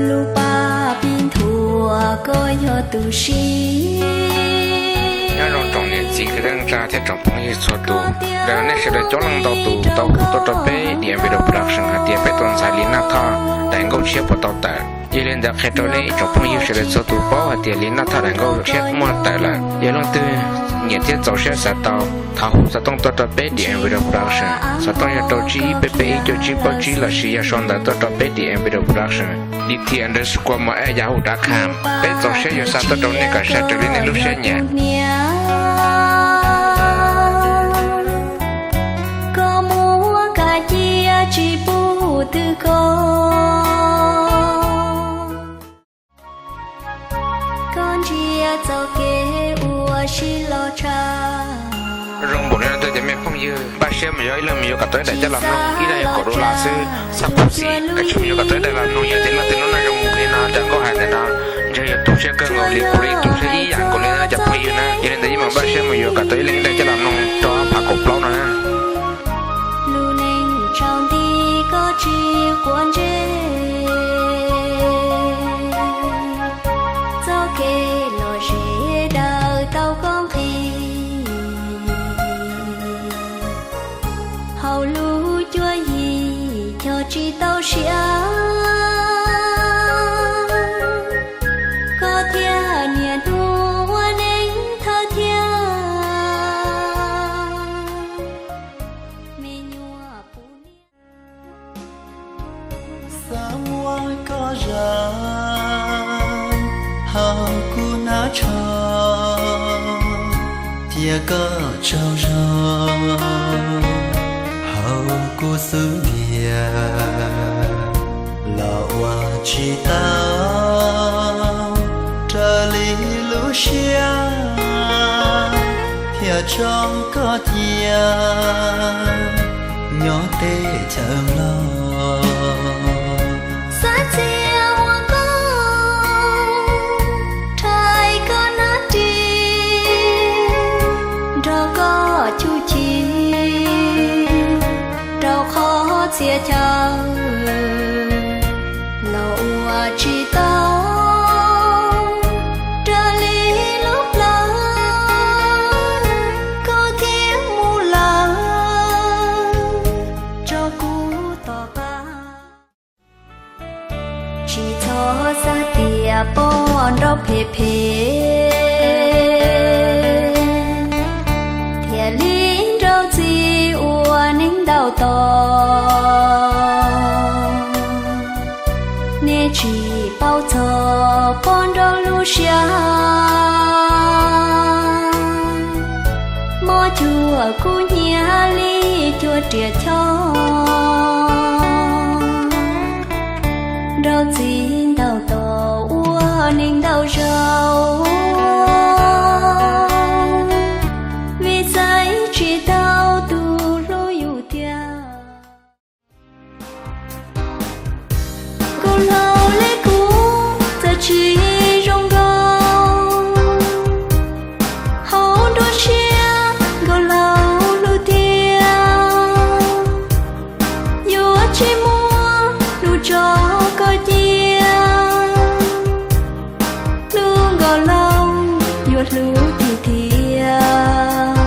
Lub paj pij nthuav koj yog tus siv. Nyob zoo tsoom niam txiv kwv tij neej tsa thiab tsoom phooj ywg txhua tus, ntawm nej sawv daws coob leej ntau tus tau hu tuaj rau peb The Envelope Production hais tias peb tau ntxhais Lis Naj Thoj daim nkauj tshiab puas tau tawm. Yog li ntawd qhia rau nej ib tsoom phooj ywg sawv daws txhua tus paub hais tias Lis Naj Thoj daim nkauj tshiab muaj tawm lawm. Yog leej twg nyiam thiab txaus siab xav tau, thov hu xov tooj tuaj rau peb The Envelope Production. Xov tooj yog rau tsib ib peb peb ib cuaj tsib plaub tsib lossis yog sau ntawv tuaj rau peb The Envelope Production, D T underscore M A yahoo dot com. Peb txaus siab yuav xa tuaj rau nej kom sai raws li nej lub siab nyiam. Koj muab kav cia tsis pub twg koj. Koj ntsia txoj kev ua si los tshaj. Zoo npaum li no rau cov me phooj ywg npaj siab mus yuav ib leeg mus yuav kom tau ib daim coj los mloog, ib leeg yog kaum dollar xwb, txhob khuv xim. Koj tsis mus yuav kom tau ib daim los mloog, yog tias leej twg lub neej zoo mus li no cov nkauj hais ntawm no, ntshe yuav tu siab kawg nkaus li, kuv los yeej tu siab ib yam nkaus li na cov phooj ywg na. Yog li ntawd yeej meem npaj siab mus yuav kom tau ib leeg ib daim coj los mloog rau ob phav kaum plaub no na. Lub neej tsaus nti koj tsis quav ntsej, txoj kev lom zem daws tau koj nqhis. Hauv lub cuab yim cog tsis tau siab, koj thiaj niaj hnub ua neeg thawj thiab me nyuam puv niam. Xav muab koj zam hauv kuv hnab tsho, cia koj tsaug zog hauv kuv xub ntiag los ua tsis tau raws li lub siab, thiaj tso koj cia nyob teb chaws Nplog. Xav txia ua koj, rhais koj hnab ris, nrog koj chum chim rau qhov txhia chaw los ua tsis tau raws li lub plawv, koj thiaj mus lawm rau kuv tom qab. Tsis txhob xav tias poj nraug phem phem thiaj li nrauj txiv ua neeg ntau tos. Nej tsis paub txog poj nraug lub siab, mob cuag kuv hnyiab li cuag riam choj. Nrauj txiv ntau tos ua neeg ntau zaus, vim xaiv tsis tau tus hlub yus tiag. Nkauj laug li kuv txawm tsis zoo nkauj, hauv nruab siab nkauj laug hlub tiag, yuav tsis muab hlub tso koj cia. Hlub nkauj laug yuav hlub tiag tiag,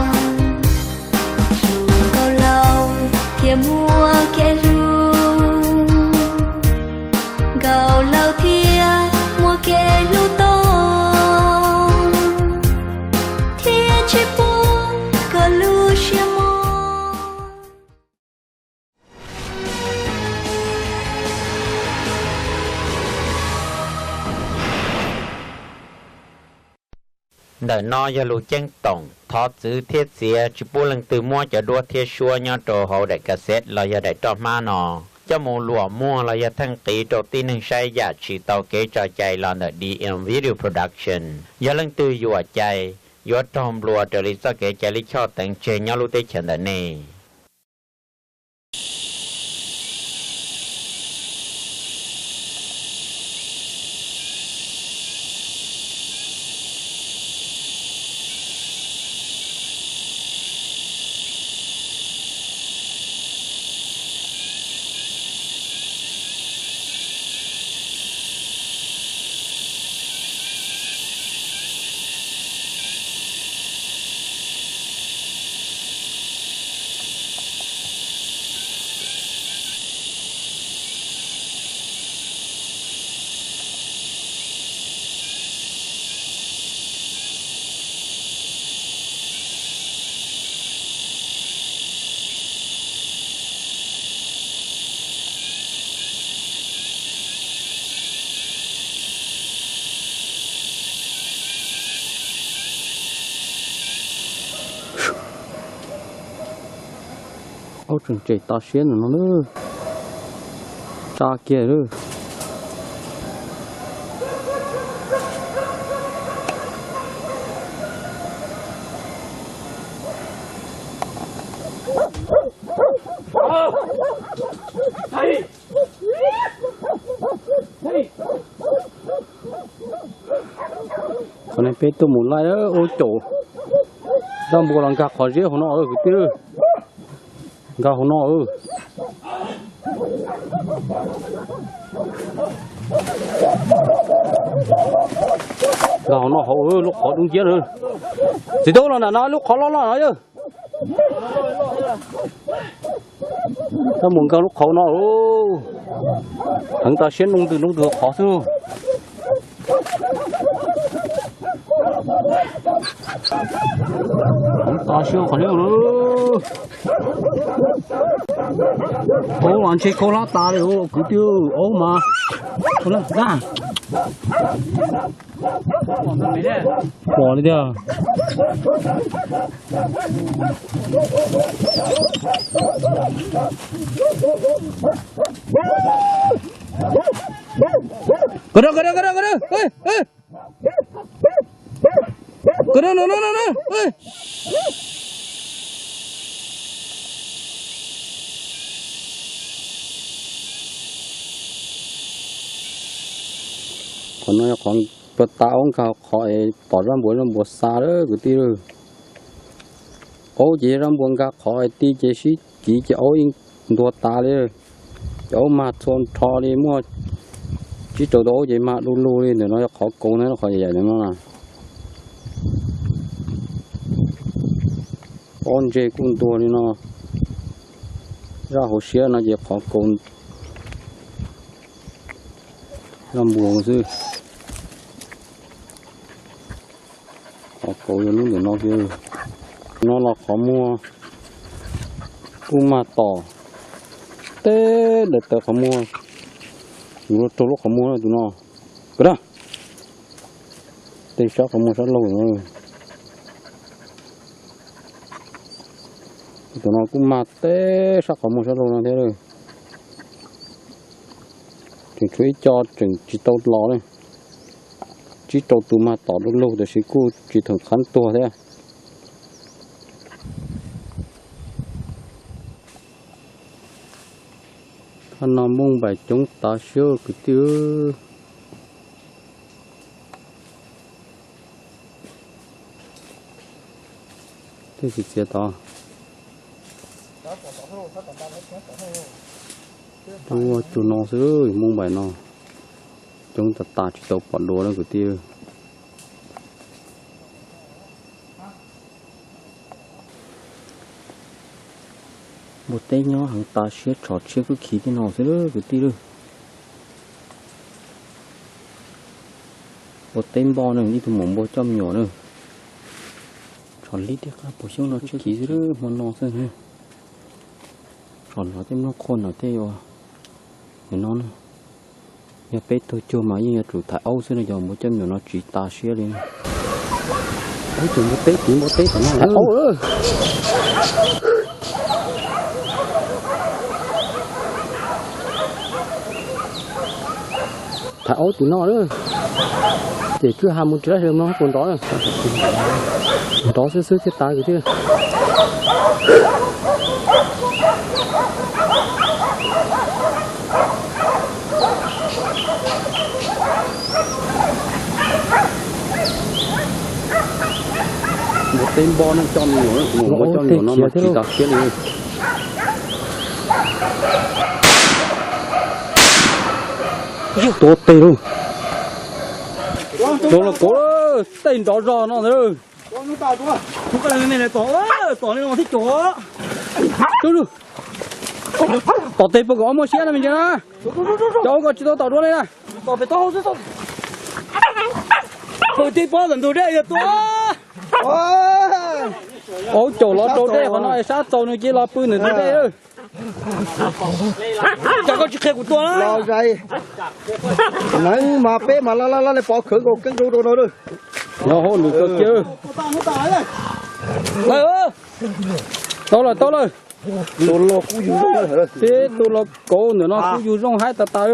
hlub nkauj laug thiaj muaj kev hlub, nkauj laug thiaj muaj kev hlub tau, thiaj tsis pub koj lub siab mob. Ntawm no yog lus ceeb toom, thov txwv thiab txiav tsis pub leej twg muab cov duab thiab suab nyob rau hauv daim cassette los yog daim roj hmab no coj mus luam muag los yog theej qiv rau tib neeg saib yam tsis tau kev tso cai los ntawm D M Video Production. Yog leej twg yuam cai, yuav raug nplua raws li txoj kev cai lij choj teev tseg nyob lub teb chaws ntawm nej. Tseem tsem tas siab ntawm no lawm. Tsa kiag lawm. Qhov no peb tuaj mus laij ub caum zaj npua los nkag qhov ziab hauv no kwv tij. Nkag hauv no. Nkag hauv no hauv lub qhov dub nciab na. Txiv tub los nram no lub qhov loj loj no yog. Koj mus nkag lub qhov no. Heev tas siab, noob ntws noob ntws qhov xwb. Heev tas siab qhov no. Aub mas ntshe khaub hlab tas li kwv tij, aub mas khaub hlab tas. Pom li tiag. Kawg, kawg, kawg, kawg, kawg. Kawg no, no, no, no. Qhov no yog qhov npua tas aub nkag qhov es pom zaj npua, zaj npua xa lawm kwv tij. Aub ces yog zaj npua nkag qhov es ti ces sib kiv ces aub yeej ntuag tas li. Ces aub mag txhua nrho li, muaj tsib rau tus aub ces mag du lug li. Ntawm no yog qhov kaus na, qhov yaim yaim ntawm no na. Pob ntseg kuj ntuag li no. Zaj hauv siab no ces qhov kaus, zaj npua xwb. Qhov kaus yog lub ntawm no kiag. No los qhov muag kuj mag tom teb daim tawv qhov muag. Yus los raug lub qhov muag tus no. Kawg na. Tej sab qhov muag sab laug no. Tus no kuj mag teb sab qhov muag sab laug no thiab. Tseem tshuav ib co tseem tsis tau los li. Tsib rau tus mag tom du lug tab sis kuj tsis theem qhab tuag thiab. Thaj no mooj npaim coob tas siab kwv tij. Tej tsis txiav tod. Ua cug no xwb, mooj npaim no coob tas tas tsis tau pom dua li kwv tij. Npua teb nyob heev tas siab, tshov tshiab kwb khiv tej no xwb kwv tij lawm. Npua teb npoj ne, ib tug maum npua coj me nyuam na. Tshov lib tej qab puas xyoob no tshiab khiv xwb, hmo no xwb. Tshov no tej nplooj qhuav no tej ua nim no na. Yog peb tug cuag mas yeej yuav tsum thaiv aub xwb no, cov npua coj me nyuam no tsiv tas siab li. Aub, tus npua teb, tus npua teb tom no. Thaiv aub. Thaiv aub tim no lawm. Ces kwj ha mus ris lab sawv no puas nrov. Nrov xwb xwb thiaj tas kwv tij. Npua teb npoj ne, coj me nyuam, tus maum npua coj me nyuam no mas tsiv tas siab li. Tua teg lauj. Tua los kuv tej nrov zog no ntag. Tom teg puas kom muaj siab na me ntsis na. Cov ua kom tsis tau tom dua li na. Pw tib pob ntug dej yog tua. Aub caum los rau dej qhov no es sab txaus nws cia los pw ntawm ntug dej. Cas koj tsis qhia kuv tua na? Los zais. Neeg mas peb mas laj laj laj li pov khawv nkaus keeb rau rau no. Nyob hauj lwm kawg kiag. Tau lawm, tau lawm. Tus los kuj yug zoo, tib tug los kauv ntawm no kuj yug zoo haib tas tas.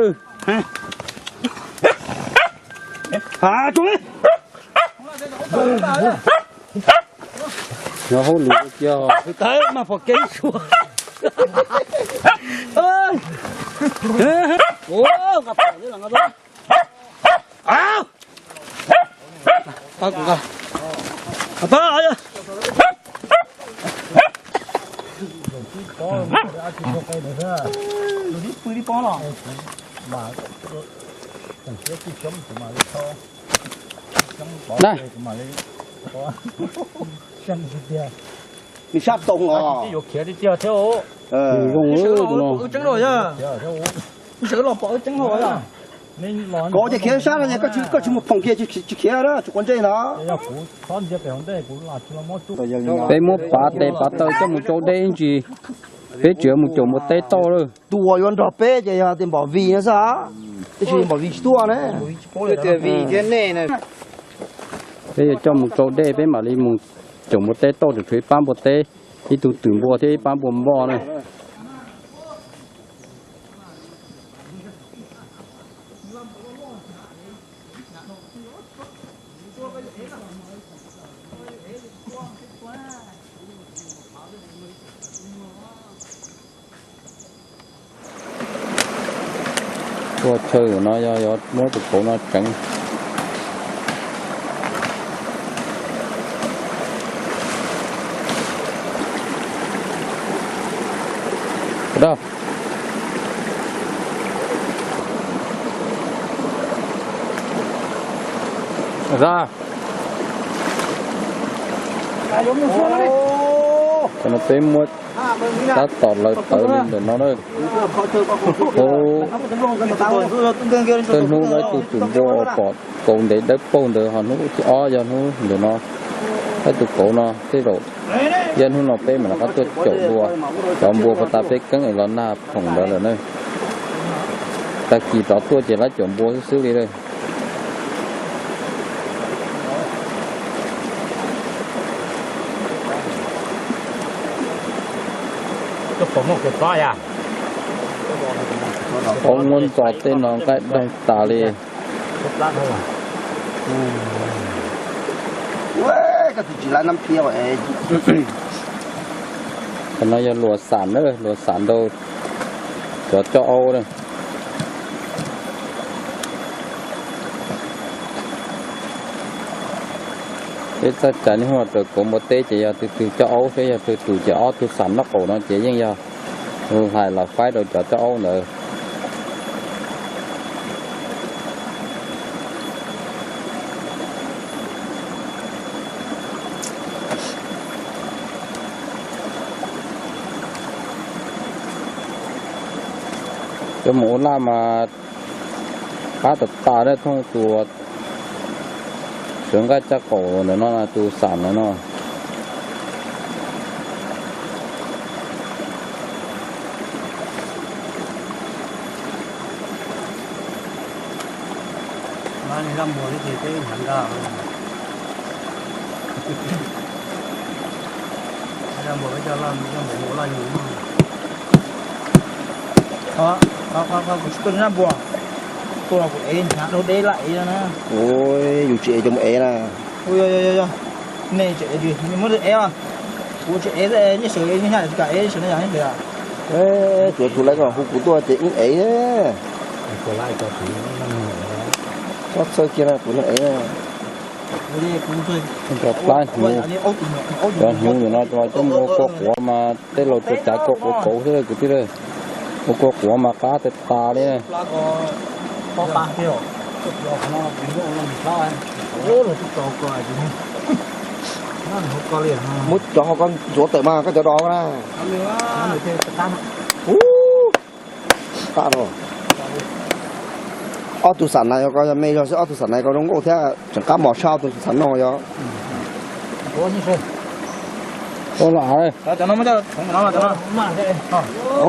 Nyob hauj lwm kiag. Mas pom kev sua. Nws sab too os. Zoo no. Sawv los pom wb tseeb los yog. Koj ces khiav sab no, koj tsis mus phoom kiag tsis khiav na, tsis quav ntsej no. Peb muab pav tes pav taw coj mus tsau dej ib ntsis, peb tseem mus caum npua teb toj lawm. Tus uas yuav nrog peb ces yog tias Npom Vij no xwb, tiam sis Npom Vij tsis tuaj ne. Peb yuav coj mus tsau dej, peb mam li mus caum npua teb toj, tseem tshuav ib pab npua teb, ib tug twm npua thiab ib pab npua npoj na. Ua chaw no yog yuav muab tus kauv no tseev. Cov no peb muab tab tom lawv tawv li ntawm no na. Hauv tej hnub lawv tus twm npua pom kauv ntev dawb paug ntawd, ho hnub thib ob yog hnub ntawm no, lawv tus kauv no tej zaum yog hnub no peb mam rov qab tuaj caum dua. Cov npua puag ta peb keeb es los nag phoom ntawd lawm na. Tag kis rov tuaj ces lawv caum npua xwb xwb li lawm. Qhov muab ntxo tej no nqaij doog tas li. Qhov no yog luas xam na, luas xam rau cov coj aub na. Peb txhaj cai niaj hnub raws kauv npua teb ces yog tus twg coj aub thiab yog tus twg ces ob tug xam noj qaum no ces yeej yog hais los faib rau cov coj aub ntawd. Cov mus ua laj mas qab tas tas na, thooj tus sawv nqaij caj qaum ntawm no, tus xam ntawm no. Kuv tsis tuaj nyob npua, tuaj los kuv ev hnyav dhau deb laj ev no na. Yus tsis ev cov mus ev na. Nej tsis ev, muab ev os. Kuv tsis ev, nej sawv nej tsis kam ev, sawv nej yam nej pem. Tsuav tus lawv hu kuv tuaj ces wb ev. Txhob txhawj kiag na, kuv neeg ev na. Cov plab hnyuv, cov hnyuv ntawm no coj mus ua kua quav mas tej laus tsuas cav kua quav kauv xwb kwv tij. Ua kua quav mas qab tas tas li. Muab cov hau ko ntxuav tawm mas koj cov dos na. Qab no. Ob tug xam na yog koj yog me zog xwb, ob tug xam na koj zoo nkauj thiab tseem qab mos tshaj ob tug xam no yog. Ua los,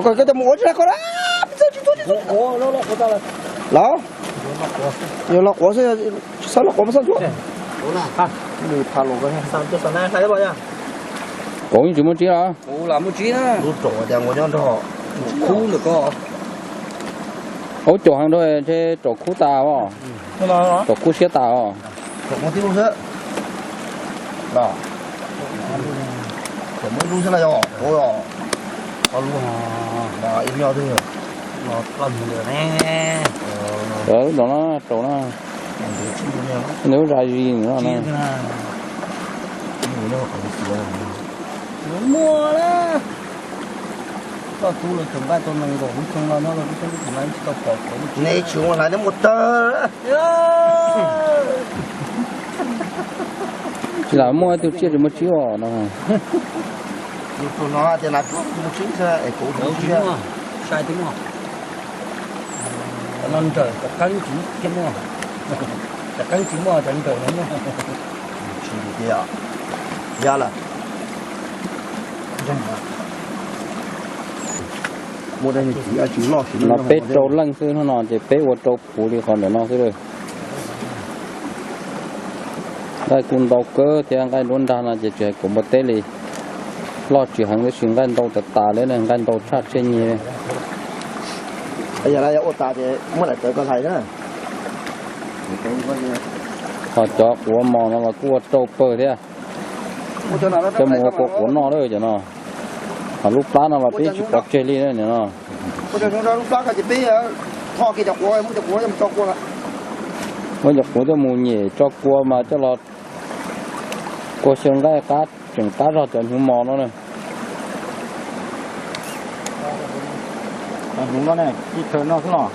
koj coj mus ua tsis koj los, yog los quav xwb, tsis txhob los quav mas txhob ntxuav. Nws pha los ko. Pauv yeej tsis muaj tsib los? Lub caum tias nkaus nyob nrog khub ntawm ko. Aub caum heev nrog ntshe raum khub tas os. Raum khub siab tas os. Raum muaj tib lub xwb. Raum muaj ib lub xwb na yog. Ib nyob twg. Lub no raum na. Nws lub zaj zis no. Muaj na. Koj tub los tseem nqaij tau nees nkaum lub xyoo no nyob rau lub xyoo lub tsis no tsis tau pom. Ne tsis ua hlais neb muaj tawg. Tsis lam muaj ib tug tsiaj tsis muaj tsib os no. Yus tus no tias nas tsuag tsis muaj tsib xwb es kuv tsis muaj tsib. Sai twb muaj. Cov no nrawm cov qeeb tsis muaj. Cov qeeb tsis muaj cov nrawm no muaj. Tsis tias ya lawm. Muaj dab tsi loj siv no peb rau leej xwb no ces peb ua rau puv li qhov ntawm no xwb lawm. Nqaij kuj ntau kawg thiab nqaij nruab nrag no ces tsis hais kuv npua teb li. Loj tsis heev tab sis nqaij ntau tas tas li ne, nqaij ntau tshaj tsiaj nyeg. Yog ua tas ces muab daim tawv ko hlais na. Ho cov quav mos no los kuj ua rau pawg thiab. Coj mus ua kua quav noj lawm cov no. Ho lub plab no los peb tsis pov tseg li no. Muab cov quav coj mus nyem tso kua mas coj los kua xyaw nqaij qab tseem qab zog cov hnyuv mos no na. Hnyuv no ne, ib chaw noj xwb los.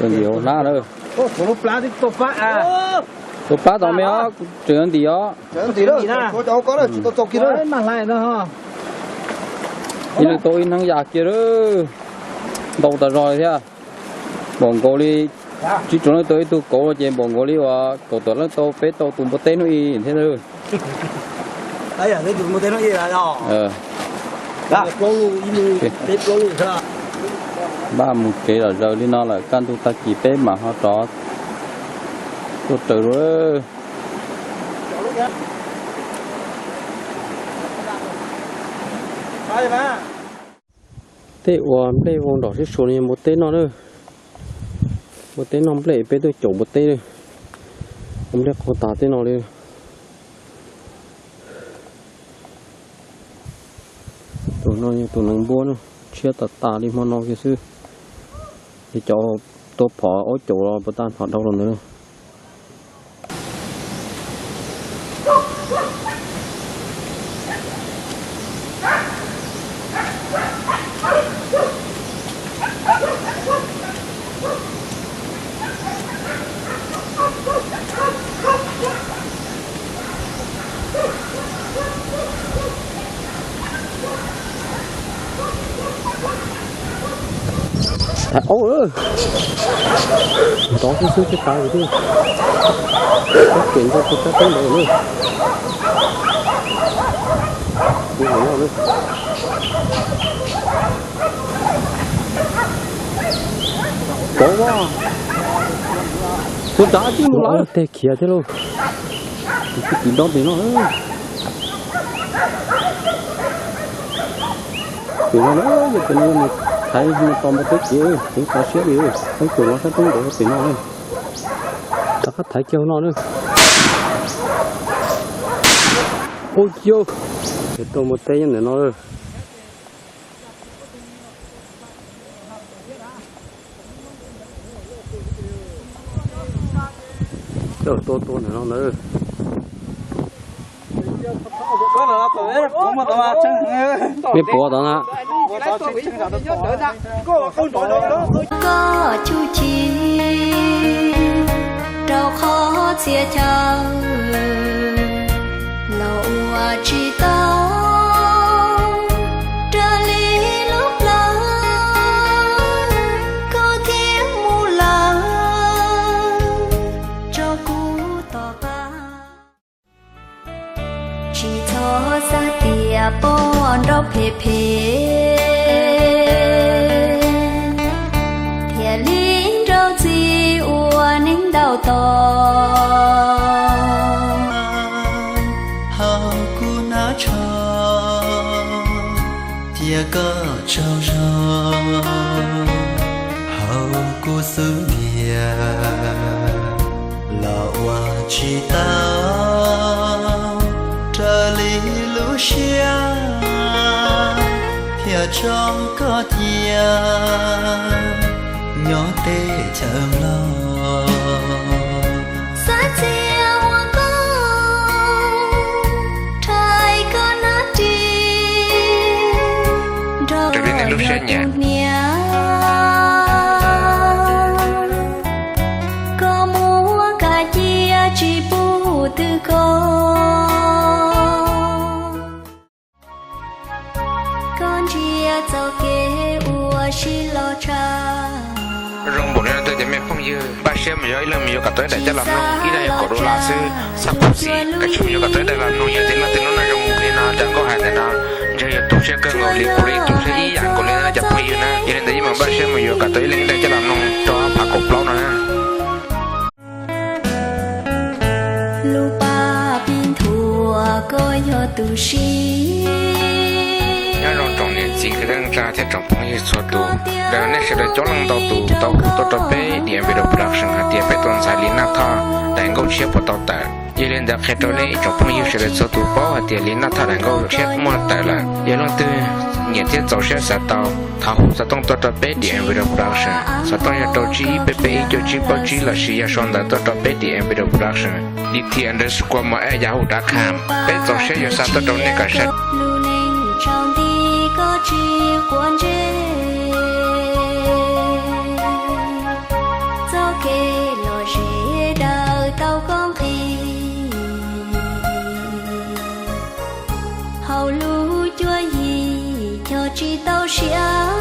Ntim hauv hnab na. Tus plab tod me os, kuv tseem ntim os. Ib leeg tau ib hnab ya kiag lawm. Ntau tas zog li thiab. Npaum nkaus li tsib rau leej tau ib tug kauv ces npaum nkaus li uas kaum tawm leej tau peb tau tus npua teb hnub ib thiab. Npaj mus tsev zom zaws li no lawm, kaj ntug tag kis peb mam ho rov tuaj raws dua. Tej uas nplej vau nrom sib suas no yog npua teb noj na. Npua teb noj nplej, peb tuaj caum npua teb na. Ua nplej qaug tas tej no li. Tus no yog tus nees npua na, tshiab tas tas li hmo no kiag xwb. Ces cov tua phom aub caum los puas tag phom dhau los ntawd. Thaiv aub lawm. Nrov xwb xwb thiaj thaiv thiab. Tab kem nkaus tus kab teeb ntawd na. Tus no na. Kauv as. Tus tsav tib mus lawm. Tej khiav thiab lauj. Tus tib tiv dob tes no. Tus no na, yog tus no yog nws thaiv mus tos npua teb kev, tus tsav siab li, thaiv tus no sab roob ntawd pem no. Rov qab thaiv kiag hauv no na. Ua ciav, ces tua npua teb nyob ntawm no. Coj tua tua ntawm no ntawd. Mej puav tod na. Koj tsuj ci rau qhov txhia chaw los ua tsis tau raws li lub plawv, koj thiaj mus lawm tso kuv tom qab. Tsis txhob xav tias poj nrauj phem phem thiaj li nrauj txiv ua neeg ntau tos. Hauv kuv hnab koj tsaug zog, hauv kuv xub ntiag los ua tsis tau, raws li lub siab thiaj tso koj cia nyob teb chaws Nplog. Xav txia ua koj, rhais koj nab ris nrog lub siab nyiam, koj muab kav cia tsis pub twg koj, koj ntsia txoj kev ua si los tshaj. Zoo npaum li no tuaj cov me phooj ywg, npaj siab mus yuav ib leeg mus yuav kom tau ib daim coj los mloog, ib daim yog kaum dollar xwb, txhob pub xim, kav tsij mus yuav kom tau ib daim los mloog. Yog tias leej twg hnub no zoo li no, cov nkauj hais ntawm no, ntshe yuav tu siab kawg nkaus li kuv li, tu siab ib yam nkaus li no cov phooj ywg na. Yog li ntawd yeej mam npaj siab mus yuav kom tau ib leeg ib daim coj los mloog rau ob phav kaum plaub no na. Lub paj pib nthuav koj yog tus siv. Nyob zoo tsoom niam txiv kwv tij neej tsa thiab tsoom phooj ywg txhua tus, ntawm nej sawv daws coob leej ntau tus tau hu tuaj rau peb The End Video Production hais tias peb tau ntxhais Lis Naj Thoj daim nkauj tshiab puas tau tawm. Yog li ntawd qhia rau nej ib tsoom phooj ywg sawv daws txhua tus paub hais tias Lis Naj Thoj daim nkauj tshiab muaj tawm lawm. Yog leej twg nyiam thiab txaus siab xav tau, thov hu xov tooj tuaj rau peb The End Video Production. Xov tooj yog rau tsib ib peb peb ib cuaj tsib plaub tsib lossis yog sau ntawv tuaj rau peb The End Video Production, D T underscore M A Yahoo dot com. Peb txaus siab yuav xa tuaj rau nej kom sai. Lub neej tsaus nti koj tsis quav ntsej, txoj kev lom zem daws tau koj nqis. Hauv lub cuab yig cog tsis tau siab,